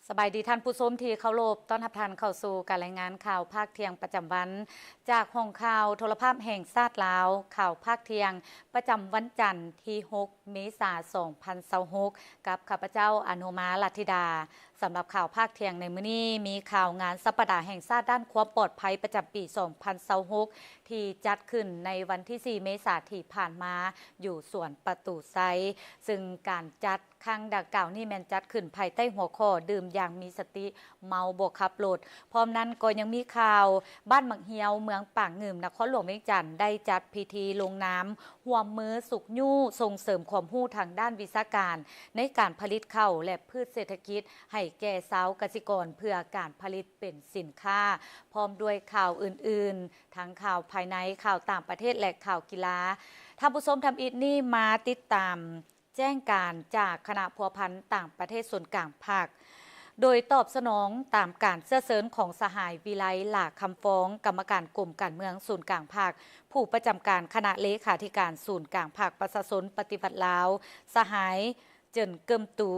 ສະບາຍດີທ່ານຜູ້ຊົມທີ່ເຄົາລົບ, ຕ້ອນຮັບທ່ານເຂົ້າສູ່ການລາຍງານຂ່າວພາກທ່ຽງປະຈຳວັນ ຈາກຫ້ອງຂ່າວໂທລະພາບແຫ່ງຊາດລາວ, ຂ່າວພາກທ່ຽງປະຈຳວັນຈັນທີຫົກ ເມສາ ສອງພັນຊາວຫົກ ກັບຂ້າພະເຈົ້າ ອະນຸມາ ລັດທິດາ. ສຳລັບຂ່າວພາກທ່ຽງໃນມື້ນີ້ ມີຂ່າວງານສັບປະດາແຫ່ງຊາດດ້ານຄວາມປອດໄພປະຈຳປີສອງພັນຊາວຫົກ ທີ່ຈັດຂຶ້ນໃນວັນທີສີ່ ເມສາທີ່ຜ່ານມາ ຢູ່ສວນປະຕູໄຊ, ຊຶ່ງການຈັດ ຄັ້ງດັ່ງກ່າວນີ້ແມ່ນຈັດຂຶ້ນພາຍໃຕ້ຫົວຂໍ້ ດື່ມຢ່າງມີສະຕິ ເມົາບໍ່ຂັບລົດ. ພ້ອມນັ້ນກໍຍັງມີຂ່າວ ບ້ານໝາກຮຽວ ເມືອງປາງງື່ມ ນະຄອນຫຼວງວຽງຈັນ ໄດ້ຈັດພິທີລົງນາມຮ່ວມມືຊຸກຍູ້ສົ່ງເສີມຄວາມຮູ້ທາງດ້ານວິຊາການ ໃນການຜະລິດເຂົ້າ ແລະ ພືດເສດຖະກິດ ໃຫ້ແກ່ຊາວກະສິກອນ ເພື່ອການຜະລິດເປັນສິນຄ້າ, ພ້ອມດ້ວຍຂ່າວອື່ນໆ ທັງຂ່າວພາຍໃນ, ຂ່າວຕ່າງປະເທດ ແລະ ຂ່າວກິລາ. ທ່ານຜູ້ຊົມ, ທຳອິດນີ້ມາຕິດຕາມ ແຈ້ງການຈາກຄະນະພົວພັນຕ່າງປະເທດສູນກາງພັກ ໂດຍຕອບສະໜອງຕາມການເຊື້ອເຊີນຂອງສະຫາຍ ວິໄລ ຫຼ້າຄຳຟອງ ກຳມະການກົມການເມືອງສູນກາງພັກ, ຜູ້ປະຈຳການຄະນະເລຂາທິການສູນກາງພັກປະຊາຊົນປະຕິວັດລາວ, ສະຫາຍ ເຈິນ ເກີມຕູ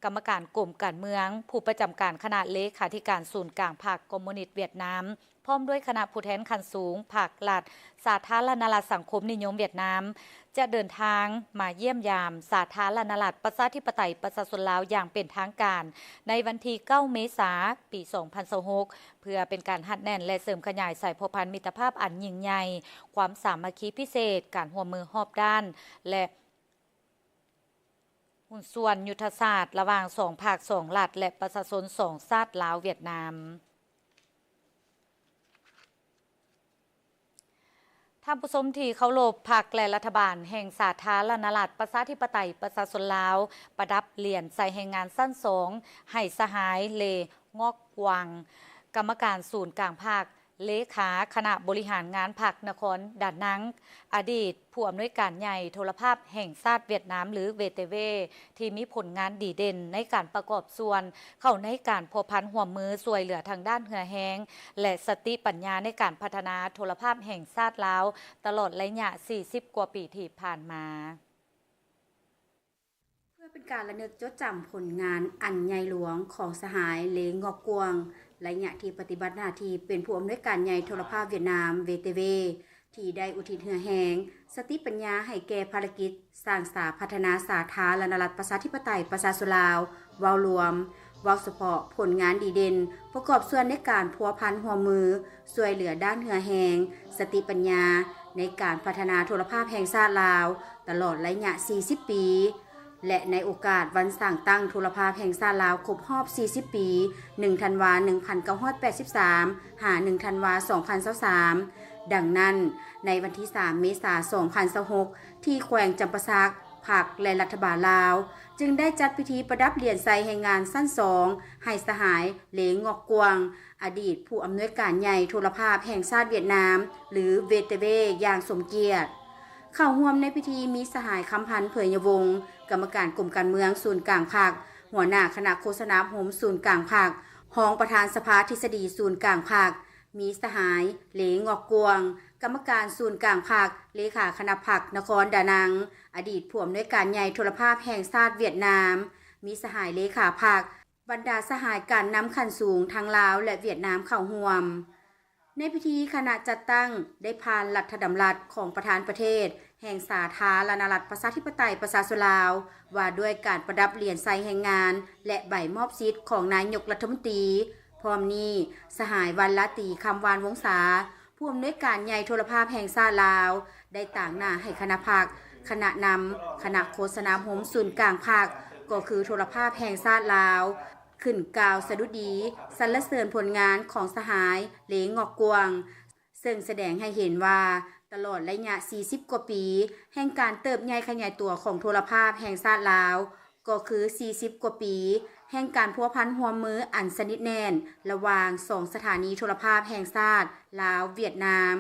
ກຳມະການກົມການເມືອງ, ຜູ້ປະຈຳການຄະນະເລຂາທິການສູນກາງພັກຄອມມູນິດຫວຽດນາມ, ພ້ອມດ້ວຍຄະນະຜູ້ແທນຂັ້ນສູງ ພັກລັດສາທາລະນະລັດສັງຄົມນິຍົມຫວຽດນາມ ຈະເດີນທາງມາຢ້ຽມຢາມສາທາລະນະລັດປະຊາທິປະໄຕປະຊາຊົນລາວຢ່າງເປັນທາງການ ໃນວັນທີເກົ້າ ເມສາ ປີສອງພັນຊາວຫົກ ເພື່ອເປັນການຮັດແໜ້ນ ແລະ ເສີມຂະຫຍາຍສາຍພົວພັນມິດຕະພາບອັນຍິ່ງໃຫຍ່, ຄວາມສາມັກຄີພິເສດ, ການຮ່ວມມືຮອບດ້ານ ແລະ ຫຸ້ນສ່ວນຍຸດທະສາດລະຫວ່າງສອງພັກ, ສອງລັດ ແລະ ປະຊາຊົນສອງຊາດ ລາວ-ຫວຽດນາມ. ທ່ານຜູ້ຊົມທີ່ເຄົາລົບ, ພັກ ແລະ ລັດຖະບານແຫ່ງສາທາລະນະລັດປະຊາທິປະໄຕປະຊາຊົນລາວ ປະດັບຫຼຽນໃສ່ແຮງງານຊັ້ນສອງ ໃຫ້ສະຫາຍ ເລ ງອກກວາງ ກຳມະການສູນກາງພັກ, ເລຂາຄະນະບໍລິຫານງານພັກນະຄອນດານັງ, ອະດີດຜູ້ອຳນວຍການໃຫຍ່ໂທລະພາບແຫ່ງຊາດຫວຽດນາມ ຫຼື ເວເຕເວ ທີ່ມີຜົນງານດີເດັ່ນໃນການປະກອບສ່ວນເຂົ້າໃນການພົວພັນຮ່ວມມືຊ່ວຍເຫຼືອທາງດ້ານເຫື່ອແຮງ ແລະ ສະຕິປັນຍາໃນການພັດທະນາໂທລະພາບແຫ່ງຊາດລາວ ຕະຫຼອດໄລຍະສີ່ສິບກວ່າປີທີ່ຜ່ານມາ. ເພື່ອເປັນການລະນຶກຈົດຈຳຜົນງານອັນໃຫຍ່ຫຼວງຂອງສະຫາຍ ເລ ງອກກວາງ ໄລຍະທີ່ປະຕິບັດໜ້າທີ່ເປັນຜູ້ອຳນວຍການໃຫຍ່ໂທລະພາບຫວຽດນາມ ເວເຕເວ ທີ່ໄດ້ອຸທິດເຫື່ອແຮງ, ສະຕິປັນຍາໃຫ້ແກ່ພາລະກິດສ້າງສາພັດທະນາສາທາລະນະລັດປະຊາທິປະໄຕປະຊາຊົນລາວ ເວົ້າລວມ, ເວົ້າສະເພາະຜົນງານດີເດັ່ນ ປະກອບສ່ວນໃນການພົວພັນຮ່ວມມື ຊ່ວຍເຫຼືອດ້ານເຫື່ອແຮງ, ສະຕິປັນຍາໃນການພັດທະນາໂທລະພາບແຫ່ງຊາດລາວ ຕະຫຼອດໄລຍະສີ່ສິບປີ ແລະ ໃນໂອກາດວັນສ້າງຕັ້ງໂທລະພາບແຫ່ງຊາດລາວຄົບຮອບສີ່ສິບປີ ໜຶ່ງ ທັນວາ ໜຶ່ງພັນເກົ້າຮ້ອຍແປດສິບສາມ ຫາ ໜຶ່ງ ທັນວາ ສອງພັນຊາວສາມ. ດັ່ງນັ້ນ, ໃນວັນທີສາມ ເມສາ ສອງພັນຊາວຫົກ ທີ່ແຂວງຈຳປາສັກ, ພັກ ແລະ ລັດຖະບານລາວ ຈຶ່ງໄດ້ຈັດພິທີປະດັບຫຼຽນໃສ່ແຮງງານຊັ້ນສອງ ໃຫ້ສະຫາຍ ເລ ງອກກວາງ ອະດີດຜູ້ອຳນວຍການໃຫຍ່ໂທລະພາບແຫ່ງຊາດຫວຽດນາມ ຫຼື ເວເຕເວ ຢ່າງສົມກຽດ. ເຂົ້າຮ່ວມໃນພິທີມີສະຫາຍ ຄຳພັນ ເຜີຍຍະວົງ ກຳມະການກົມການເມືອງສູນກາງພັກ, ຫົວໜ້າຄະນະໂຄສະນາອົບຮົມສູນກາງພັກ, ຮອງປະທານສະພາທິດສະດີສູນກາງພັກ, ມີສະຫາຍ ເລ ງອກກວາງ ກຳມະການສູນກາງພັກ, ເລຂາຄະນະພັກນະຄອນດານັງ, ອະດີດຜູ້ອຳນວຍການໃຫຍ່ໂທລະພາບແຫ່ງຊາດຫວຽດນາມ, ມີສະຫາຍເລຂາພັກ, ບັນດາສະຫາຍການນຳຂັ້ນສູງທັງລາວ ແລະ ຫວຽດນາມເຂົ້າຮ່ວມ. ໃນພິທີ, ຄະນະຈັດຕັ້ງໄດ້ຜ່ານລັດຖະດຳລັດຂອງປະທານປະເທດແຫ່ງສາທາລະນະລັດປະຊາທິປະໄຕປະຊາຊົນລາວ ວ່າດ້ວຍການປະດັບຫຼຽນໃສ່ແຮງງານ ແລະ ໃບມອບສິດຂອງນາຍົກລັດຖະມົນຕີ. ພ້ອມນີ້, ສະຫາຍ ວັນລາຕີ ຄຳວານວົງສາ ຜູ້ອຳນວຍການໃຫຍ່ໂທລະພາບແຫ່ງຊາດລາວ ໄດ້ຕາງໜ້າໃຫ້ຄະນະພັກ, ຄະນະນຳ, ຄະນະໂຄສະນາອົບຮົມສູນກາງພັກ, ກໍຄືໂທລະພາບແຫ່ງຊາດລາວ ຂຶ້ນກ່າວສະດຸດດີສັນລະເສີນຜົນງານຂອງສະຫາຍ ເລ ງອກກວາງ, ເຊິ່ງສະແດງໃຫ້ເຫັນວ່າ ຕະຫຼອດໄລຍະສີ່ສິບກວ່າປີແຫ່ງການເຕີບໃຫຍ່ຂະຫຍາຍຕົວຂອງໂທລະພາບແຫ່ງຊາດລາວ ກໍຄືສີ່ສິບກວ່າປີແຫ່ງການພົວພັນຮ່ວມມືອັນສະໜິດແໜ້ນລະຫວ່າງສອງສະຖານີໂທລະພາບແຫ່ງຊາດລາວ-ຫວຽດນາມ,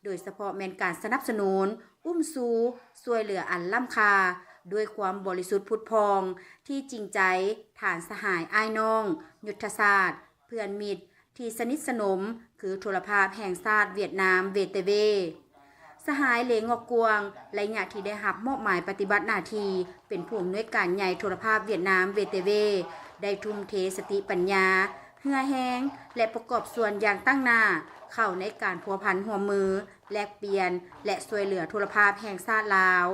ໂດຍສະເພາະແມ່ນການສະໜັບສະໜູນ, ອຸ້ມຊູ, ຊ່ວຍເຫຼືອອັນລ້ຳຄ່າ ດ້ວຍຄວາມບໍລິສຸດຜຸດຜ່ອງ ທີ່ຈິງໃຈ, ທ່ານສະຫາຍອ້າຍນ້ອງ, ຍຸດທະສາດ, ເພື່ອນມິດ ທີ່ສະໜິດສະໜົມ ຄືໂທລະພາບແຫ່ງຊາດຫວຽດນາມ ເວເຕເວ. ສະຫາຍ ເລ ງອກກວາງ ໄລຍະທີ່ໄດ້ຮັບມອບໝາຍປະຕິບັດໜ້າທີ່ເປັນຜູ້ອຳນວຍການໃຫຍ່ໂທລະພາບຫວຽດນາມ ເວເຕເວ ໄດ້ທຸ່ມເທສະຕິປັນຍາ, ເຫື່ອແຮງ ແລະ ປະກອບສ່ວນຢ່າງຕັ້ງໜ້າເຂົ້າໃນການພົວພັນຮ່ວມມື, ແລກປ່ຽນ ແລະ ຊ່ວຍເຫຼືອໂທລະພາບແຫ່ງຊາດລາວ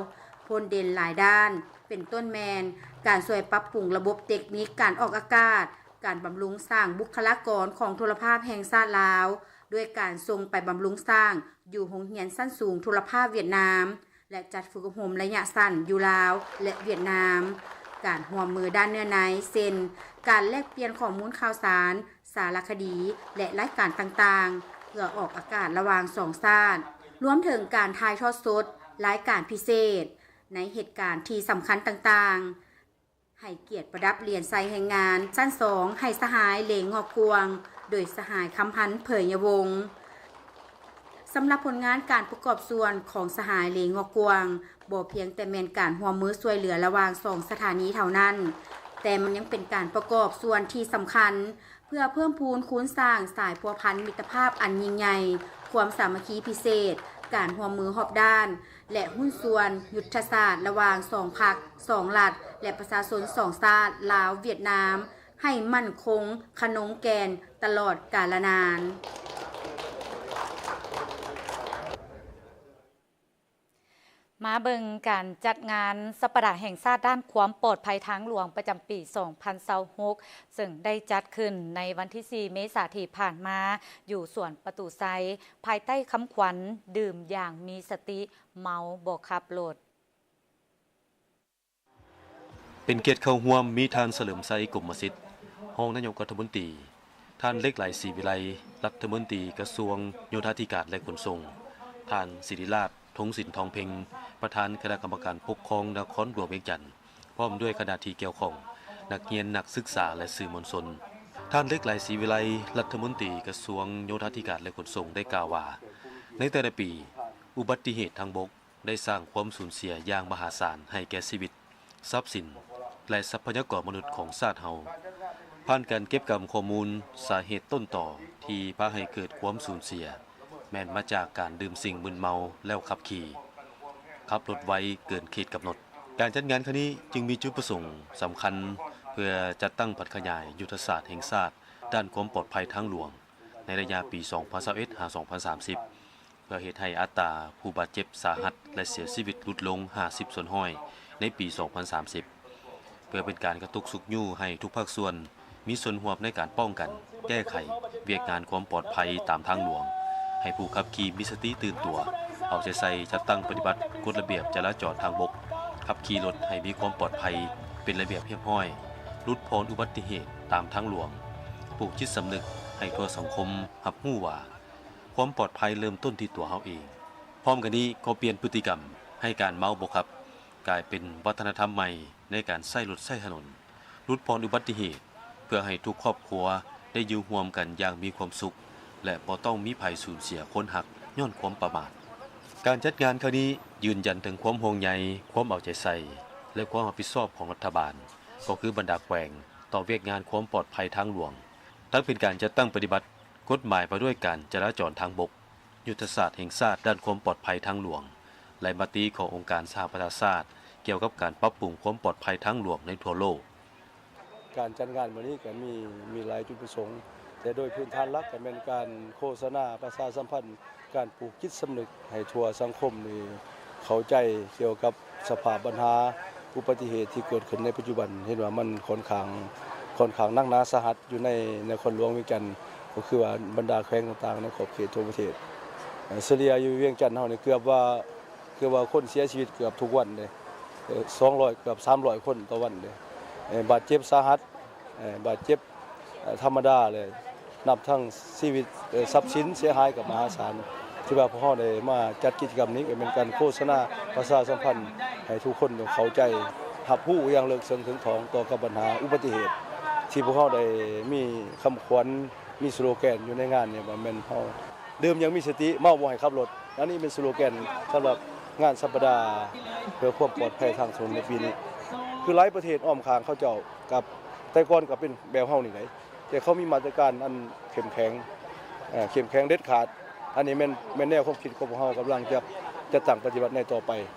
ພົ້ນເດັ່ນຫຼາຍດ້ານ, ເປັນຕົ້ນແມ່ນການຊ່ວຍປັບປຸງລະບົບເຕັກນິກການອອກອາກາດ, ການບຳລຸງສ້າງບຸກຄະລາກອນຂອງໂທລະພາບແຫ່ງຊາດລາວ ດ້ວຍການສົ່ງໄປບຳລຸງສ້າງຢູ່ໂຮງຮຽນຊັ້ນສູງໂທລະພາບຫວຽດນາມ ແລະ ຈັດຝຶກອົບຮົມໄລຍະສັ້ນຢູ່ລາວ ແລະ ຫວຽດນາມ, ການຮ່ວມມືດ້ານເນື້ອໃນ ເຊັ່ນ ການແລກປ່ຽນຂໍ້ມູນຂ່າວສານ, ສາລະຄະດີ ແລະ ລາຍການຕ່າງໆ ເພື່ອອອກອາກາດລະຫວ່າງສອງຊາດ, ລວມເຖິງການຖ່າຍທອດສົດລາຍການພິເສດໃນເຫດການທີ່ສຳຄັນຕ່າງໆ, ໃຫ້ກຽດປະດັບຫຼຽນໄຊແຮງງານຊັ້ນສອງໃຫ້ສະຫາຍ ເລງ ງອກກວາງ ໂດຍສະຫາຍ ຄຳພັນ ເຜີຍຍະວົງ. ສຳລັບຜົນງານການປະກອບສ່ວນຂອງສະຫາຍ ເລງ ງອກກວາງ ບໍ່ພຽງແຕ່ແມ່ນການຮ່ວມມືຊ່ວຍເຫຼືອລະຫວ່າງສອງສະຖານີເທົ່ານັ້ນ, ແຕ່ມັນຍັງເປັນການປະກອບສ່ວນທີ່ສຳຄັນ ເພື່ອເພີ່ມພູນຄູນສ້າງສາຍພົວພັນມິດຕະພາບອັນຍິ່ງໃຫຍ່, ຄວາມສາມັກຄີພິເສດ, ການຮ່ວມມືຮອບດ້ານ ແລະ ຫຸ້ນສ່ວນຍຸດທະສາດລະຫວ່າງສອງພັກ, ສອງລັດ ແລະ ປະຊາຊົນສອງຊາດ ລາວ-ຫວຽດນາມ ໃຫ້ໝັ້ນຄົງຂະໜົງແກ່ນຕະຫຼອດການລະນານ. ມາເບິ່ງການຈັດງານສັບປະດາແຫ່ງຊາດດ້ານຄວາມປອດໄພທາງຫຼວງປະຈຳປີສອງພັນຊາວຫົກ ເຊິ່ງໄດ້ຈັດຂຶ້ນໃນວັນທີສີ່ ເມສາທີ່ຜ່ານມາ ຢູ່ສວນປະຕູໄຊ ພາຍໃຕ້ຄຳຂວັນ ດື່ມຢ່າງມີສະຕິ, ເມົາບໍ່ຂັບລົດ. ເປັນກຽດເຂົ້າຮ່ວມມີທ່ານ ສະເຫຼີມໄຊ ກົມມະສິດ ຮອງນາຍົກລັດຖະມົນຕີ, ທ່ານ ເລັກໄຫຼ ສີວິໄລ ລັດຖະມົນຕີກະຊວງໂຍທາທິການ ແລະ ຂົນສົ່ງ, ທ່ານ ສິລິລາດ ທົງສິນທອງເພັງ ປະທານຄະນະກຳມະການປົກຄອງນະຄອນຫຼວງວຽງຈັນ ພ້ອມດ້ວຍຄະນະທີ່ກ່ຽວຂ້ອງ, ນັກຮຽນ, ນັກສຶກສາ ແລະ ສື່ມວນຊົນ. ທ່ານ ເລັກໄຫຼ ສີວິໄລ ລັດຖະມົນຕີກະຊວງໂຍທາທິການ ແລະ ຂົນສົ່ງ ໄດ້ກ່າວວ່າ ໃນແຕ່ລະປີ, ອຸບັດຕິເຫດທາງບົກ ໄດ້ສ້າງຄວາມສູນເສຍຢ່າງມະຫາສານໃຫ້ແກ່ຊີວິດ, ຊັບສິນ ແລະ ຊັບພະຍາກອນມະນຸດຂອງຊາດເຮົາ. ຜ່ານການເກັບກຳຂໍ້ມູນ, ສາເຫດຕົ້ນຕໍທີ່ພາໃຫ້ເກີດຄວາມສູນເສຍ ແມ່ນມາຈາກການດື່ມສິ່ງມຶນເມົາແລ້ວຂັບຂີ່, ຂັບລົດໄວເກີນເຂດກຳນົດ. ການຈັດງານຄັ້ງນີ້ຈຶ່ງມີຈຸດປະສົງສຳຄັນ ເພື່ອຈັດຕັ້ງຜັນຂະຫຍາຍຍຸດທະສາດແຫ່ງຊາດດ້ານຄວາມປອດໄພທາງຫຼວງ ໃນໄລຍະປີສອງພັນຊາວເອັດ ຫາ ສອງພັນສາມສິບ ເພື່ອເຮັດໃຫ້ອັດຕາຜູ້ບາດເຈັບສາຫັດ ແລະ ເສຍຊີວິດຫຼຸດລົງຫ້າສິບສ່ວນຮ້ອຍໃນປີສອງພັນສາມສິບ ເພື່ອເປັນການກະຕຸກຊຸກຍູ້ໃຫ້ທຸກພາກສ່ວນມີສ່ວນຮ່ວມໃນການປ້ອງກັນ, ແກ້ໄຂວຽກງານຄວາມປອດໄພຕາມທາງຫຼວງ, ໃຫ້ຜູ້ຂັບຂີ່ມີສະຕິຕື່ນຕົວ, ເອົາໃຈໃສ່ຈັດຕັ້ງປະຕິບັດກົດລະບຽບຈະລາຈອນທາງບົກ, ຂັບຂີ່ລົດໃຫ້ມີຄວາມປອດໄພ, ເປັນລະບຽບຮຽບຮ້ອຍ, ຫຼຸດຜ່ອນອຸບັດຕິເຫດຕາມທາງຫຼວງ, ປູກຈິດສຳນຶກໃຫ້ທົ່ວສັງຄົມຮັບຮູ້ວ່າ ຄວາມປອດໄພເລີ່ມຕົ້ນທີ່ຕົວເຮົາເອງ. ພ້ອມກັນນີ້ກໍປ່ຽນພຶດຕິກຳໃຫ້ການເມົາບໍ່ຂັບ ກາຍເປັນວັດທະນະທຳໃໝ່ໃນການໃຊ້ລົດໃຊ້ຖະໜົນ, ຫຼຸດຜ່ອນອຸບັດຕິເຫດ ເພື່ອໃຫ້ທຸກຄອບຄົວໄດ້ຢູ່ຮ່ວມກັນຢ່າງມີຄວາມສຸກ ແລະ ບໍ່ຕ້ອງມີໃຜສູນເສຍຄົນຮັກຍ້ອນຄວາມປະໝາດ. ການຈັດງານຄັ້ງນີ້ຢືນຢັນເຖິງຄວາມຫ່ວງໃຍ, ຄວາມເອົາໃຈໃສ່ ແລະ ຄວາມຮັບຜິດຊອບຂອງລັດຖະບານ, ກໍຄືບັນດາແຂວງ ຕໍ່ວຽກງານຄວາມປອດໄພທາງຫຼວງ, ທັງເປັນການຈັດຕັ້ງປະຕິບັດກົດໝາຍວ່າດ້ວຍການຈະລາຈອນທາງບົກ, ຍຸດທະສາດແຫ່ງຊາດດ້ານຄວາມປອດໄພທາງຫຼວງ ແລະ ມະຕິຂອງອົງການສະຫະປະຊາຊາດກ່ຽວກັບການປັບປຸງຄວາມປອດໄພທາງຫຼວງໃນທົ່ວໂລກ. ການຈັດງານມື້ນີ້ກໍມີ, ມີຫຼາຍຈຸດປະສົງ, ແຕ່ໂດຍພື້ນຖານຫຼັກກໍແມ່ນການໂຄສະນາປະຊາສຳພັນ ການປູກຈິດສຳນຶກໃຫ້ທົ່ວສັງຄົມນີ້ເຂົ້າໃຈກ່ຽວກັບສະພາບບັນຫາອຸບັດຕິເຫດທີ່ເກີດຂຶ້ນໃນປັດຈຸບັນ, ເຫັນວ່າມັນຂ້ອນຂ້າງ, ຂ້ອນຂ້າງໜັກໜາສາຫັດຢູ່ໃນນະຄອນຫຼວງວຽງຈັນ, ກໍຄືວ່າບັນດາແຂວງຕ່າງໆໃນຂອບເຂດທົ່ວປະເທດ. ເອີ ສະເລ່ຍຢູ່ວຽງຈັນເຮົານີ້ເກືອບວ່າ, ເກືອບວ່າຄົນເສຍຊີວິດເກືອບທຸກວັນເດ້, ເອີ ສອງຮ້ອຍ ເກືອບສາມຮ້ອຍຄົນຕໍ່ວັນເດ້, ເອີ ບາດເຈັບສາຫັດ, ເອີ ບາດເຈັບ ເອີ ທຳມະດາ ແລະ ນັບທັງຊີວິດ, ເອີ ຊັບສິນເສຍຫາຍກໍມະຫາສານ. ທີ່ວ່າພວກເຮົາໄດ້ມາຈັດກິດຈະກຳນີ້ ກໍແມ່ນການໂຄສະນາປະຊາສຳພັນໃຫ້ທຸກຄົນໄດ້ເຂົ້າໃຈ, ຮັບຮູ້ຢ່າງເລິກເຊິ່ງເຖິງຖອງຕໍ່ກັບບັນຫາອຸບັດຕິເຫດ ທີ່ພວກເຮົາໄດ້ມີຄຳຂວັນ, ມີສະໂລແກນຢູ່ໃນງານນີ້ ວ່າແມ່ນເຮົາດື່ມຢ່າງມີສະຕິ, ເມົາບໍ່ໃຫ້ຂັບລົດ. ອັນນີ້ແມ່ນສະໂລແກນສຳລັບງານສັບປະດາເພື່ອຄວາມປອດໄພທາງຖະໜົນໃນປີນີ້. ຄືຫຼາຍປະເທດອ້ອມຂ້າງເຂົາເຈົ້າ ກັບແຕ່ກ່ອນກໍເປັນແບບເຮົານີ້ໄດ໋, ແຕ່ເຂົາມີມາດຕະການອັນເຂັ້ມແຂງ, ເອີ ເຂັ້ມແຂງເດັດຂາດ. ອັນນີ້ແມ່ນ, ແມ່ນແນວຄວາມຄິດຂອງພວກເຮົາກຳລັງຈະຈັດຕັ້ງປະຕິບັດໃນຕໍ່ໄປ,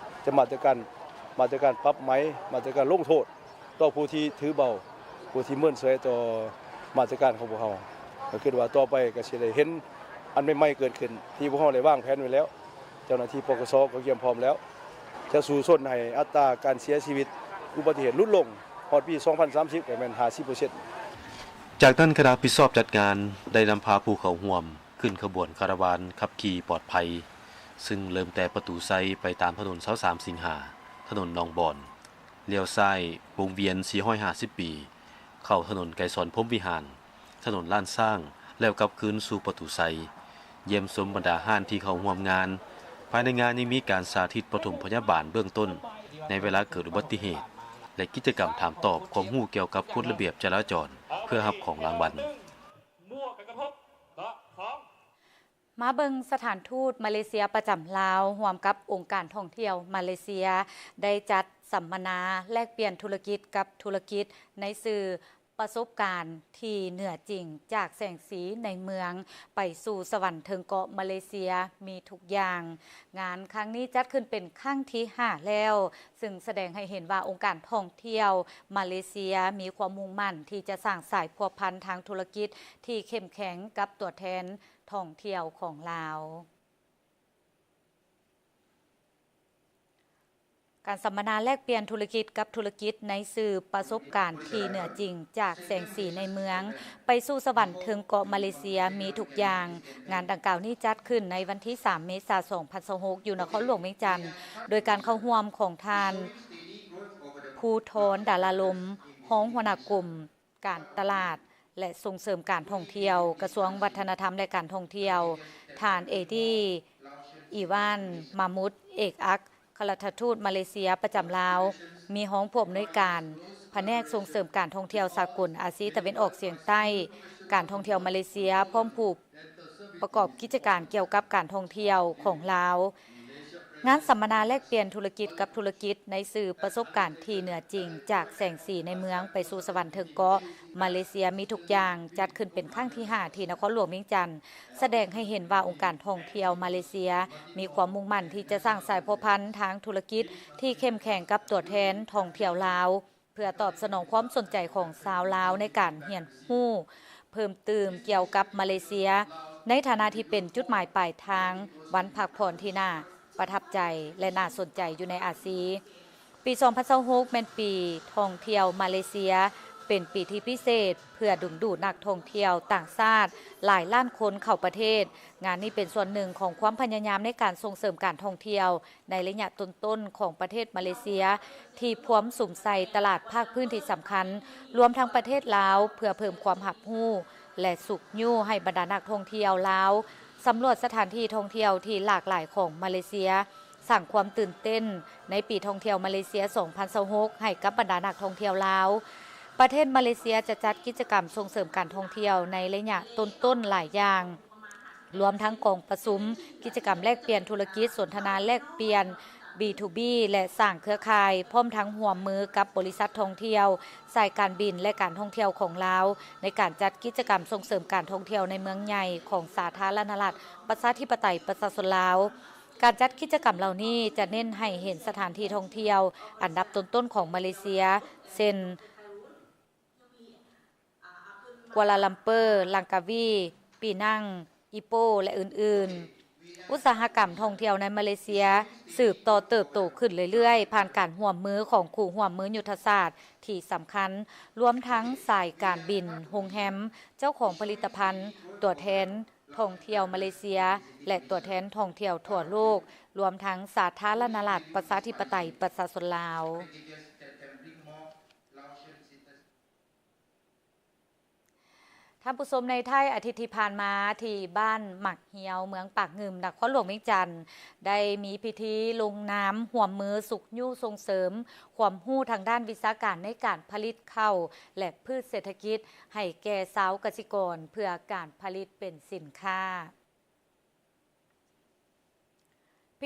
ຈະມາດຕະການ, ມາດຕະການປັບໃໝ, ມາດຕະການລົງໂທດຕໍ່ຜູ້ທີ່ຖືເບົາ, ຜູ້ທີ່ເມີນຊ່ວຍຕໍ່ມາດຕະການຂອງພວກເຮົາ ກໍຄິດວ່າຕໍ່ໄປກໍຊິໄດ້ເຫັນອັນໃໝ່ໆເກີດຂຶ້ນ ທີ່ພວກເຮົາໄດ້ວາງແຜນໄວ້ແລ້ວ. ເຈົ້າໜ້າທີ່ ປກສ ກໍກຽມພ້ອມແລ້ວ ຈະສູ້ຊົນໃຫ້ອັດຕາການເສຍຊີວິດອຸບັດຕິເຫດຫຼຸດລົງ ຮອດປີສອງພັນສາມສິບ ກໍແມ່ນຫ້າສິບເປີເຊັນ. ຈາກນັ້ນ ຄະນະຮັບຜິດຊອບຈັດງານໄດ້ນຳພາຜູ້ເຂົ້າຮ່ວມຂຶ້ນຂະບວນຄາລາວານຂັບຂີ່ປອດໄພ ຊຶ່ງເລີ່ມແຕ່ປະຕູໄຊໄປຕາມຖະໜົນຊາວສາມສິງຫາ, ຖະໜົນໜອງບອນ, ລ້ຽວຊ້າຍວົງວຽນສີ່ຮ້ອຍຫ້າສິບປີ ເຂົ້າຖະໜົນໄກສອນພົມວິຫານ, ຖະໜົນລ້ານຊ້າງ ແລ້ວກັບຄືນສູ່ປະຕູໄຊ, ຢ້ຽມຊົມບັນດາຮ້ານທີ່ເຂົ້າຮ່ວມງານ. ພາຍໃນງານຍັງມີການສາທິດປະຖົມພະຍາບານເບື້ອງຕົ້ນໃນເວລາເກີດອຸບັດຕິເຫດ ແລະ ກິດຈະກຳຖາມຕອບຄວາມຮູ້ກ່ຽວກັບກົດລະບຽບຈະລາຈອນ ເພື່ອຮັບຂອງລາງວັນ. ມາເບິ່ງສະຖານທູດມາເລເຊຍປະຈຳລາວ ຮ່ວມກັບອົງການທ່ອງທ່ຽວມາເລເຊຍ ໄດ້ຈັດສຳມະນາແລກປ່ຽນທຸລະກິດກັບທຸລະກິດ ໃນຊື່ປະສົບການທີ່ເໜືອຈິງ ຈາກແສງສີໃນເມືອງ ໄປສູ່ສະຫວັນເທິງເກາະ ມາເລເຊຍມີທຸກຢ່າງ. ງານຄັ້ງນີ້ຈັດຂຶ້ນເປັນຄັ້ງທີຫ້າແລ້ວ, ຊຶ່ງສະແດງໃຫ້ເຫັນວ່າອົງການທ່ອງທ່ຽວມາເລເຊຍມີຄວາມມຸ່ງໝັ້ນທີ່ຈະສ້າງສາຍພົວພັນທາງທຸລະກິດທີ່ເຂັ້ມແຂງກັບຕົວແທນທ່ອງທ່ຽວຂອງລາວ. ການສຳມະນາແລກປ່ຽນທຸລະກິດກັບທຸລະກິດ ໃນຊື່ປະສົບການທີ່ເໜືອຈິງ ຈາກແສງສີໃນເມືອງ ໄປສູ່ສະຫວັນເທິງເກາະມາເລເຊຍມີທຸກຢ່າງ. ງານດັ່ງກ່າວນີ້ຈັດຂຶ້ນໃນວັນທີສາມເມສາສອງພັນຊາວຫົກ ຢູ່ນະຄອນຫຼວງວຽງຈັນ ໂດຍການເຂົ້າຮ່ວມຂອງທ່ານ ພູທອນ ດາລາລົມ ຮອງຫົວໜ້າກົມ ການຕະຫຼາດ ແລະ ສົ່ງເສີມການທ່ອງທ່ຽວ ກະຊວງວັດທະນະທຳ ແລະ ການທ່ອງທ່ຽວ, ທ່ານ ເອດີ ອີວານ ມາມຸດ ເອກອັກຄະລັດຖະທູດມາເລເຊຍປະຈຳລາວ, ມີຮອງຜູ້ອຳນວຍການພະແນກສົ່ງເສີມການທ່ອງທ່ຽວສາກົນອາຊີຕາເວັນອອກສຽງໃຕ້, ການທ່ອງທ່ຽວມາເລເຊຍ, ພ້ອມຜູ້ປະກອບກິດຈະການກ່ຽວກັບການທ່ອງທ່ຽວຂອງລາວ. ງານສຳມະນາແລກປ່ຽນທຸລະກິດກັບທຸລະກິດ ໃນຊື່ປະສົບການທີ່ເໜືອຈິງ ຈາກແສງສີໃນເມືອງໄປສູ່ສະຫວັນເທິງເກາະ ມາເລເຊຍມີທຸກຢ່າງ ຈັດຂຶ້ນເປັນຄັ້ງທີຫ້າ ທີ່ນະຄອນຫຼວງວຽງຈັນ, ສະແດງໃຫ້ເຫັນວ່າອົງການທ່ອງທ່ຽວມາເລເຊຍມີຄວາມມຸ່ງໝັ້ນທີ່ຈະສ້າງສາຍພົວພັນທາງທຸລະກິດທີ່ເຂັ້ມແຂງກັບຕົວແທນທ່ອງທ່ຽວລາວ ເພື່ອຕອບສະໜອງຄວາມສົນໃຈຂອງຊາວລາວໃນການຮຽນຮູ້ເພີ່ມຕື່ມກ່ຽວກັບມາເລເຊຍ ໃນຖານະທີ່ເປັນຈຸດໝາຍປາຍທາງວັນພັກຜ່ອນທີ່ໜ້າປະທັບໃຈ ແລະ ໜ້າສົນໃຈຢູ່ໃນອາຊີ. ປີສອງພັນຊາວຫົກ ແມ່ນປີທ່ອງທ່ຽວມາເລເຊຍ, ເປັນປີທີ່ພິເສດເພື່ອດຶງດູດນັກທ່ອງທ່ຽວຕ່າງຊາດຫຼາຍລ້ານຄົນເຂົ້າປະເທດ. ງານນີ້ເປັນສ່ວນໜຶ່ງຂອງຄວາມພະຍາຍາມໃນການສົ່ງເສີມການທ່ອງທ່ຽວ ໃນໄລຍະຕົ້ນໆຂອງປະເທດມາເລເຊຍ ທີ່ພວມສຸມໃສ່ຕະຫຼາດພາກພື້ນທີ່ສຳຄັນ, ລວມທັງປະເທດລາວ, ເພື່ອເພີ່ມຄວາມຮັບຮູ້ ແລະ ຊຸກຍູ້ໃຫ້ບັນດານັກທ່ອງທ່ຽວລາວສຳຫຼວດສະຖານທີ່ທ່ອງທ່ຽວທີ່ຫຼາກຫຼາຍຂອງມາເລເຊຍ, ສ້າງຄວາມຕື່ນເຕັ້ນໃນປີທ່ອງທ່ຽວມາເລເຊຍສອງພັນຊາວຫົກ ໃຫ້ກັບບັນດານັກທ່ອງທ່ຽວລາວ. ປະເທດມາເລເຊຍຈະຈັດກິດຈະກຳສົ່ງເສີມການທ່ອງທ່ຽວໃນໄລຍະຕົ້ນໆຫຼາຍຢ່າງ, ລວມທັງກອງປະຊຸມ, ກິດຈະກຳແລກປ່ຽນທຸລະກິດ, ສົນທະນາແລກປ່ຽນ ບີທູບີ ແລະ ສ້າງເຄືອຂ່າຍ, ພ້ອມທັງຮ່ວມມືກັບບໍລິສັດທ່ອງທ່ຽວ, ສາຍການບິນ ແລະ ການທ່ອງທ່ຽວຂອງລາວ ໃນການຈັດກິດຈະກຳສົ່ງເສີມການທ່ອງທ່ຽວໃນເມືອງໃຫຍ່ຂອງສາທາລະນະລັດ ປະຊາທິປະໄຕ ປະຊາຊົນລາວ. ການຈັດກິດຈະກຳເຫຼົ່ານີ້ຈະເນັ້ນໃຫ້ເຫັນສະຖານທີ່ທ່ອງທ່ຽວອັນດັບຕົ້ນໆຂອງມາເລເຊຍ ເຊັ່ນ ກົວລາລັມເປີ, ລັງກາວີ, ປີນັງ, ອີໂປ ແລະ ອື່ນໆ. ອຸດສາຫະກຳທ່ອງທ່ຽວໃນມາເລເຊຍສືບຕໍ່ເຕີບໂຕຂຶ້ນເລື້ອຍໆ ຜ່ານການຮ່ວມມືຂອງຄູ່ຮ່ວມມືຍຸດທະສາດທີ່ສຳຄັນ, ລວມທັງສາຍການບິນ, ໂຮງແຮມ, ເຈົ້າຂອງຜະລິດຕະພັນ, ຕົວແທນທ່ອງທ່ຽວມາເລເຊຍ ແລະ ຕົວແທນທ່ອງທ່ຽວທົ່ວໂລກ, ລວມທັງສາທາລະນະລັດ ປະຊາທິປະໄຕ ປະຊາຊົນລາວ. ທ່ານຜູ້ຊົມ, ໃນທ້າຍອາທິດທີ່ຜ່ານມາ ທີ່ບ້ານໝາກຮຽວ ເມືອງປາກງື່ມ ນະຄອນຫຼວງວຽງຈັນ ໄດ້ມີພິທີລົງນາມຮ່ວມມືຊຸກຍູ້ສົ່ງເສີມຄວາມຮູ້ທາງດ້ານວິຊາການໃນການຜະລິດເຂົ້າ ແລະ ພືດເສດຖະກິດໃຫ້ແກ່ຊາວກະສິກອນ ເພື່ອການຜະລິດເປັນສິນຄ້າ.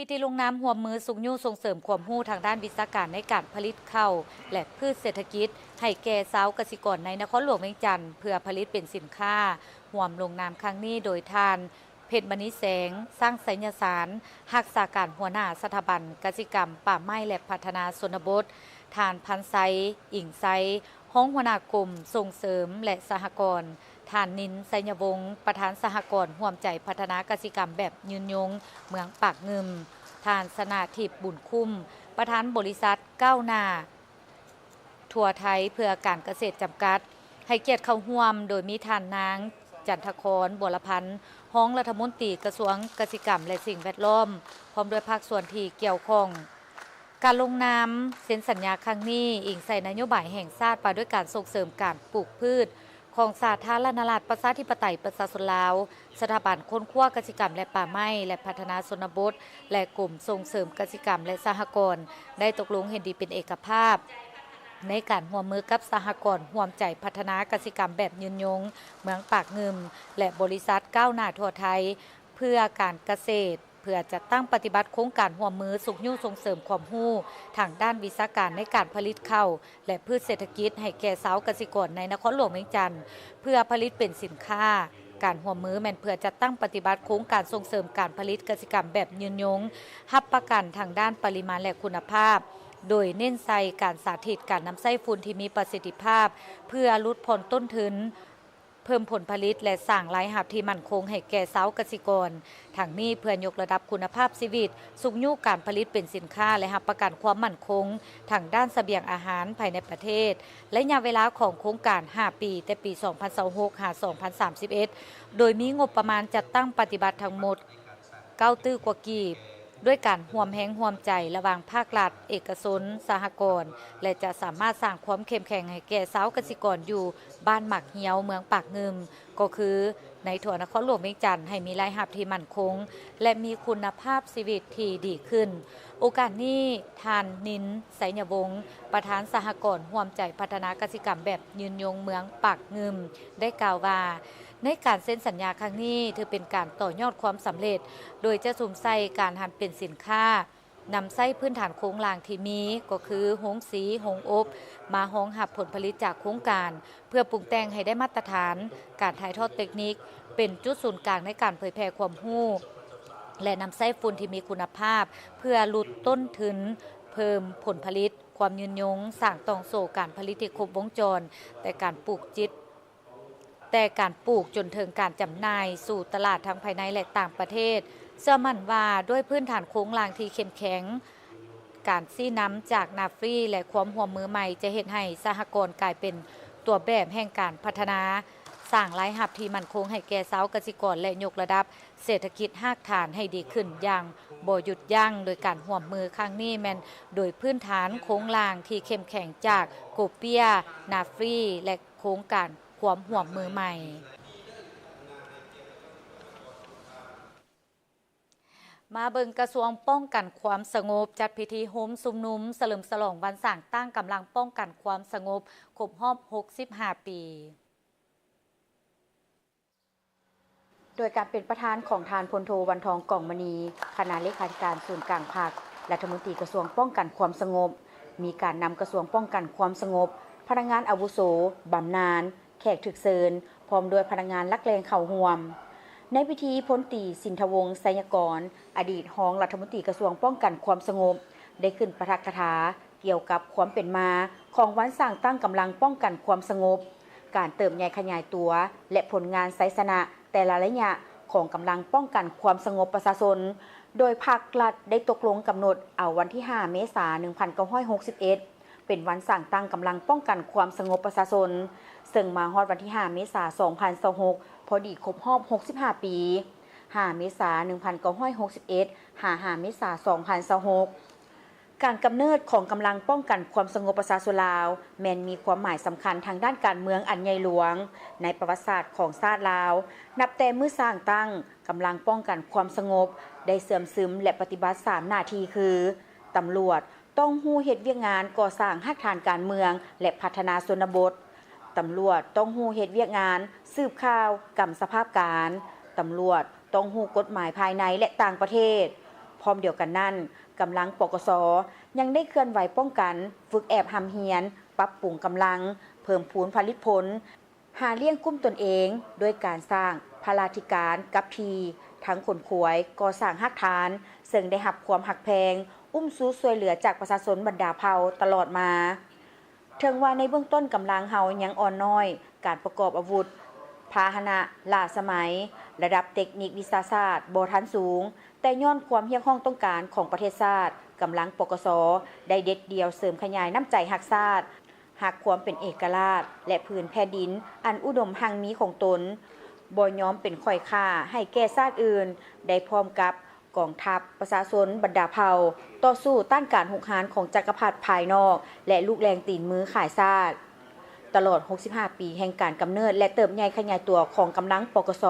ພິທີລົງນາມຮ່ວມມືຊຸກຍູ້ສົ່ງເສີມຄວາມຮູ້ທາງດ້ານວິຊາການໃນການຜະລິດເຂົ້າ ແລະ ພືດເສດຖະກິດໃຫ້ແກ່ຊາວກະສິກອນໃນນະຄອນຫຼວງວຽງຈັນ ເພື່ອຜະລິດເປັນສິນຄ້າ. ຮ່ວມລົງນາມຄັ້ງນີ້ໂດຍທ່ານ ເພັດມະນີແສງ ຊ້າງໄຊຍະສານ ຮັກສາການຫົວໜ້າສະຖາບັນກະສິກຳ ປ່າໄມ້ ແລະ ພັດທະນາຊົນນະບົດ, ທ່ານ ພັນໄຊ ອິງໄຊ ຮອງຫົວໜ້າກົມສົ່ງເສີມ ແລະ ສະຫະກອນ, ທ່ານ ນິນ ໄຊຍະວົງ ປະທານສະຫະກອນຮ່ວມໃຈພັດທະນາກະສິກຳແບບຍືນຍົງ ເມືອງປາກງື່ມ, ທ່ານ ຊະນະທິບ ບຸນຄຸ້ມ ປະທານບໍລິສັດກ້າວໜ້າທົ່ວໄທເພື່ອການກະເສດຈຳກັດ ໃຫ້ກຽດເຂົ້າຮ່ວມ ໂດຍມີທ່ານນາງ ຈັນທະຄອນ ບົວລະພັນ ຮອງລັດຖະມົນຕີກະຊວງກະສິກຳ ແລະ ສິ່ງແວດລ້ອມ ພ້ອມດ້ວຍພາກສ່ວນທີ່ກ່ຽວຂ້ອງ. ການລົງນາມເຊັນສັນຍາຄັ້ງນີ້ ອີງໃສ່ນະໂຍບາຍແຫ່ງຊາດວ່າດ້ວຍການສົ່ງເສີມການປູກພືດຂອງສາທາລະນະລັດ ປະຊາທິປະໄຕ ປະຊາຊົນລາວ, ສະຖາບັນຄົ້ນຄວ້າກະສິກຳ ແລະ ປ່າໄມ້ ແລະ ພັດທະນາຊົນນະບົດ ແລະ ກົມສົ່ງເສີມກະສິກຳ ແລະ ສະຫະກອນ ໄດ້ຕົກລົງເຫັນດີເປັນເອກະພາບ ໃນການຮ່ວມມືກັບສະຫະກອນຮ່ວມໃຈພັດທະນາກະສິກຳແບບຍືນຍົງ ເມືອງປາກງື່ມ ແລະ ບໍລິສັດກ້າວໜ້າທົ່ວໄທ ເພື່ອການກະເສດ ເພື່ອຈັດຕັ້ງປະຕິບັດໂຄງການຮ່ວມມືຊຸກຍູ້ສົ່ງເສີມຄວາມຮູ້ທາງດ້ານວິຊາການໃນການຜະລິດເຂົ້າ ແລະ ພືດເສດຖະກິດໃຫ້ແກ່ຊາວກະສິກອນໃນນະຄອນຫຼວງວຽງຈັນ ເພື່ອຜະລິດເປັນສິນຄ້າ. ການຮ່ວມມືແມ່ນເພື່ອຈັດຕັ້ງປະຕິບັດໂຄງການສົ່ງເສີມການຜະລິດກະສິກຳແບບຍືນຍົງ, ຮັບປະກັນທາງດ້ານປະລິມານ ແລະ ຄຸນນະພາບ, ໂດຍເນັ້ນໃສ່ການສາທິດການນຳໃຊ້ຝຸ່ນທີ່ມີປະສິດທິພາບ ເພື່ອຫຼຸດຜ່ອນຕົ້ນທຶນ, ເພີ່ມຜົນຜະລິດ ແລະ ສ້າງລາຍຮັບທີ່ໝັ້ນຄົງໃຫ້ແກ່ຊາວກະສິກອນ. ທັງນີ້ເພື່ອຍົກລະດັບຄຸນນະພາບຊີວິດ, ຊຸກຍູ້ການຜະລິດເປັນສິນຄ້າ ແລະ ຮັບປະກັນຄວາມໝັ້ນຄົງທາງດ້ານສະບຽງອາຫານພາຍໃນປະເທດ. ໄລຍະເວລາຂອງໂຄງການຫ້າປີ, ແຕ່ປີສອງພັນຊາວຫົກ ຫາ ສອງພັນສາມສິບເອັດ ໂດຍມີງົບປະມານຈັດຕັ້ງປະຕິບັດທັງໝົດເກົ້າຕື້ກວ່າກີບ. ດ້ວຍການຮ່ວມແຮງຮ່ວມໃຈລະຫວ່າງພາກລັດ, ເອກະຊົນ, ສະຫະກອນ ແລະ ຈະສາມາດສ້າງຄວາມເຂັ້ມແຂງໃຫ້ແກ່ຊາວກະສິກອນຢູ່ບ້ານໝາກຮຽວ ເມືອງປາກງື່ມ ກໍຄືໃນທົ່ວນະຄອນຫຼວງວຽງຈັນ ໃຫ້ມີລາຍຮັບທີ່ໝັ້ນຄົງ ແລະ ມີຄຸນນະພາບຊີວິດທີ່ດີຂຶ້ນ. ໂອກາດນີ້, ທ່ານ ນິນ ໄຊຍະວົງ ປະທານສະຫະກອນຮ່ວມໃຈພັດທະນາກະສິກຳແບບຍືນຍົງເມືອງປາກງື່ມ ໄດ້ກ່າວວ່າ, ໃນການເຊັນສັນຍາຄັ້ງນີ້ ຖືເປັນການຕໍ່ຍອດຄວາມສຳເລັດ ໂດຍຈະສຸມໃສ່ການຫັນເປັນສິນຄ້າ, ນຳໃຊ້ພື້ນຖານໂຄງລ່າງທີ່ມີ ກໍຄືໂຮງສີ, ໂຮງອົບ ມາຮອງຮັບຜົນຜະລິດຈາກໂຄງການ ເພື່ອປຸງແຕ່ງໃຫ້ໄດ້ມາດຕະຖານ, ການຖ່າຍທອດເຕັກນິກ ເປັນຈຸດສູນກາງໃນການເຜີຍແຜ່ຄວາມຮູ້ ແລະ ນຳໃຊ້ຝຸ່ນທີ່ມີຄຸນນະພາບ ເພື່ອຫຼຸດຕົ້ນທຶນ, ເພີ່ມຜົນຜະລິດ, ຄວາມຍືນຍົງ, ສ້າງຕ່ອງໂສ້ການຜະລິດທີ່ຄົບວົງຈອນ, ແຕ່ການປູກຈິດ ແຕ່ການປູກຈົນເຖິງການຈຳໜ່າຍສູ່ຕະຫຼາດທັງພາຍໃນ ແລະ ຕ່າງປະເທດ. ເຊື່ອໝັ້ນວ່າດ້ວຍພື້ນຖານໂຄງລ່າງທີ່ເຂັ້ມແຂງ, ການຊີ້ນຳຈາກນາຟຣີ ແລະ ຄວາມຮ່ວມມືໃໝ່ ຈະເຮັດໃຫ້ສະຫະກອນກາຍເປັນຕົວແບບແຫ່ງການພັດທະນາ, ສ້າງລາຍຮັບທີ່ໝັ້ນຄົງໃຫ້ແກ່ຊາວກະສິກອນ ແລະ ຍົກລະດັບເສດຖະກິດຮາກຖານໃຫ້ດີຂຶ້ນຢ່າງບໍ່ຢຸດຢັ້ງ. ໂດຍການຮ່ວມມືຄັ້ງນີ້ແມ່ນໂດຍພື້ນຖານໂຄງລ່າງທີ່ເຂັ້ມແຂງຈາກໂກເປຍ, ນາຟຣີ ແລະ ໂຄງການ ຄວາມຮ່ວມມືໃໝ່. ມາເບິ່ງກະຊວງປ້ອງກັນຄວາມສະຫງົບ ຈັດພິທີໂຮມຊຸມນຸມສະເຫຼີມສະຫຼອງວັນສ້າງຕັ້ງກຳລັງປ້ອງກັນຄວາມສະຫງົບຄົບຮອບຫົກສິບຫ້າປີ. ໂດຍການເປັນປະທານຂອງທ່ານ ພົນໂທ ວັນທອງ ກອງມະນີ ຄະນະເລຂາທິການສູນກາງພັກ, ລັດຖະມົນຕີກະຊວງປ້ອງກັນຄວາມສະຫງົບ, ມີການນຳກະຊວງປ້ອງກັນຄວາມສະຫງົບ, ພະນັກງານອາວຸໂສ, ບຳນານ, ແຂກຖືກເຊີນ ພ້ອມດ້ວຍພະນັກງານຫຼັກແຫຼ່ງເຂົ້າຮ່ວມ. ໃນພິທີ ພົນຕີ ສິນທະວົງ ໄຊຍະກອນ ອະດີດຮອງລັດຖະມົນຕີກະຊວງປ້ອງກັນຄວາມສະຫງົບ ໄດ້ຂຶ້ນປາຖະກະຖາກ່ຽວກັບຄວາມເປັນມາຂອງວັນສ້າງຕັ້ງກຳລັງປ້ອງກັນຄວາມສະຫງົບ, ການເຕີບໃຫຍ່ຂະຫຍາຍຕົວ ແລະ ຜົນງານໄຊຊະນະແຕ່ລະໄລຍະຂອງກຳລັງປ້ອງກັນຄວາມສະຫງົບປະຊາຊົນ, ໂດຍພັກລັດໄດ້ຕົກລົງກຳນົດເອົາວັນທີຫ້າ ເມສາ ໜຶ່ງພັນເກົ້າຮ້ອຍຫົກສິບເອັດ ເປັນວັນສ້າງຕັ້ງກຳລັງປ້ອງກັນຄວາມສະຫງົບປະຊາຊົນ, ເຊິ່ງມາຮອດວັນທີຫ້າ ເມສາ ສອງພັນຊາວຫົກ ພໍດີຄົບຮອບຫົກສິບຫ້າປີ, ຫ້າ ເມສາ ໜຶ່ງພັນເກົ້າຮ້ອຍຫົກສິບເອັດ ຫາ ຫ້າ ເມສາ ສອງພັນຊາວຫົກ. ການກຳເນີດຂອງກຳລັງປ້ອງກັນຄວາມສະຫງົບປະຊາຊົນລາວ ແມ່ນມີຄວາມໝາຍສຳຄັນທາງດ້ານການເມືອງອັນໃຫຍ່ຫຼວງໃນປະຫວັດສາດຂອງຊາດລາວ. ນັບແຕ່ມື້ສ້າງຕັ້ງ, ກຳລັງປ້ອງກັນຄວາມສະຫງົບໄດ້ເຊື່ອມຊຶມ ແລະ ປະຕິບັດສາມໜ້າທີ່ຄື ຕຳຫຼວດ ຕ້ອງຮູ້ເຮັດວຽກງານກໍ່ສ້າງຮາກຖານການເມືອງ ແລະ ພັດທະນາຊົນນະບົດ. ຕຳຫຼວດຕ້ອງຮູ້ເຮັດວຽກງານສືບຂ່າວກຳສະພາບການ. ຕຳຫຼວດຕ້ອງຮູ້ກົດໝາຍພາຍໃນ ແລະ ຕ່າງປະເທດ. ພ້ອມດຽວກັນນັ້ນ, ກຳລັງ ປກສ ຍັງໄດ້ເຄື່ອນໄຫວປ້ອງກັນ, ຝຶກແອບຮ່ຳຮຽນ, ປັບປຸງກຳລັງ, ເພີ່ມພູນຜະລິດຜົນ, ຫາລ້ຽງກຸ້ມຕົນເອງ ດ້ວຍການສ້າງພະລາທິການກັບທີ່ ທັງຂົນຂວາຍ, ກໍ່ສ້າງຮາກຖານ, ເຊິ່ງໄດ້ຮັບຄວາມຮັກແພງ ອຸ້ມຊູຊ່ວຍເຫຼືອຈາກປະຊາຊົນບັນດາເຜົ່າຕະຫຼອດມາ. ເຖິງວ່າໃນເບື້ອງຕົ້ນກຳລັງເຮົາຍັງອ່ອນນ້ອຍ, ການປະກອບອາວຸດ, ພາຫະນະລ້າສະໄໝ, ລະດັບເຕັກນິກວິຊາສາດບໍ່ທັນສູງ, ແຕ່ຍ້ອນຄວາມຮຽກຮ້ອງຕ້ອງການຂອງປະເທດຊາດ, ກຳລັງ ປກສ ໄດ້ເດັດດ່ຽວເສີມຂະຫຍາຍນ້ຳໃຈຮັກຊາດ, ຮັກຄວາມເປັນເອກະລາດ ແລະ ພື້ນແຜ່ນດິນອັນອຸດົມຮັ່ງມີຂອງຕົນ, ບໍ່ຍອມເປັນຂ້ອຍຂ້າໃຫ້ແກ່ຊາດອື່ນ, ໄດ້ພ້ອມກັບກອງທັບປະຊາຊົນບັນດາເຜົ່າ ຕໍ່ສູ້ຕ້ານການຮຸກຮານຂອງຈັກກະພັດພາຍນອກ ແລະ ລູກແລງຕີນມືຂາຍຊາດ. ຕະຫຼອດຫົກສິບຫ້າປີແຫ່ງການກຳເນີດ ແລະ ເຕີບໃຫຍ່ຂະຫຍາຍຕົວຂອງກຳລັງ ປກສ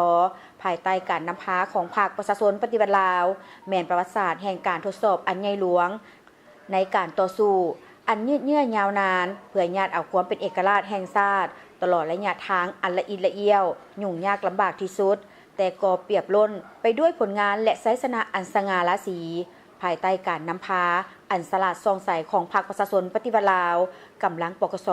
ພາຍໃຕ້ການນຳພາຂອງພັກປະຊາຊົນປະຕິວັດລາວ ແມ່ນປະຫວັດສາດແຫ່ງການທົດສອບອັນໃຫຍ່ຫຼວງ ໃນການຕໍ່ສູ້ອັນຍືດເຍື້ອຍາວນານ ເພື່ອຍາດເອົາຄວາມເປັນເອກະລາດແຫ່ງຊາດ ຕະຫຼອດໄລຍະທາງອັນລະອິດລະອ້ຽວ, ຫຍຸ້ງຍາກລຳບາກທີ່ສຸດ, ແຕ່ກໍປຽບລົ້ນໄປດ້ວຍຜົນງານ ແລະ ໄຊຊະນະອັນສະຫງ່າລາສີ. ພາຍໃຕ້ການນຳພາອັນສະຫຼາດສ່ອງໃສຂອງພັກປະຊາຊົນປະຕິວັດລາວ, ກຳລັງ ປກສ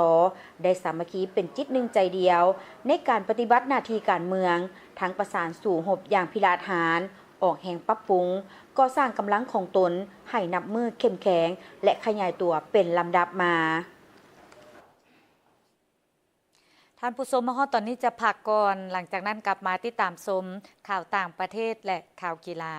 ໄດ້ສາມັກຄີເປັນຈິດໜຶ່ງໃຈດຽວ ໃນການປະຕິບັດໜ້າທີ່ການເມືອງ, ທັງປະສານສູ້ຮົບຢ່າງພິລະອາດຫານ, ອອກແຮງປັບປຸງ, ກໍ່ສ້າງກຳລັງຂອງຕົນໃຫ້ນັບມື້ເຂັ້ມແຂງ ແລະ ຂະຫຍາຍຕົວເປັນລຳດັບມາ. ທ່ານຜູ້ຊົມ ມາຮອດຕອນນີ້ຈະພັກກ່ອນ, ຫຼັງຈາກນັ້ນກັບມາຕິດຕາມຊົມຂ່າວຕ່າງປະເທດ ແລະ ຂ່າວກິລາ.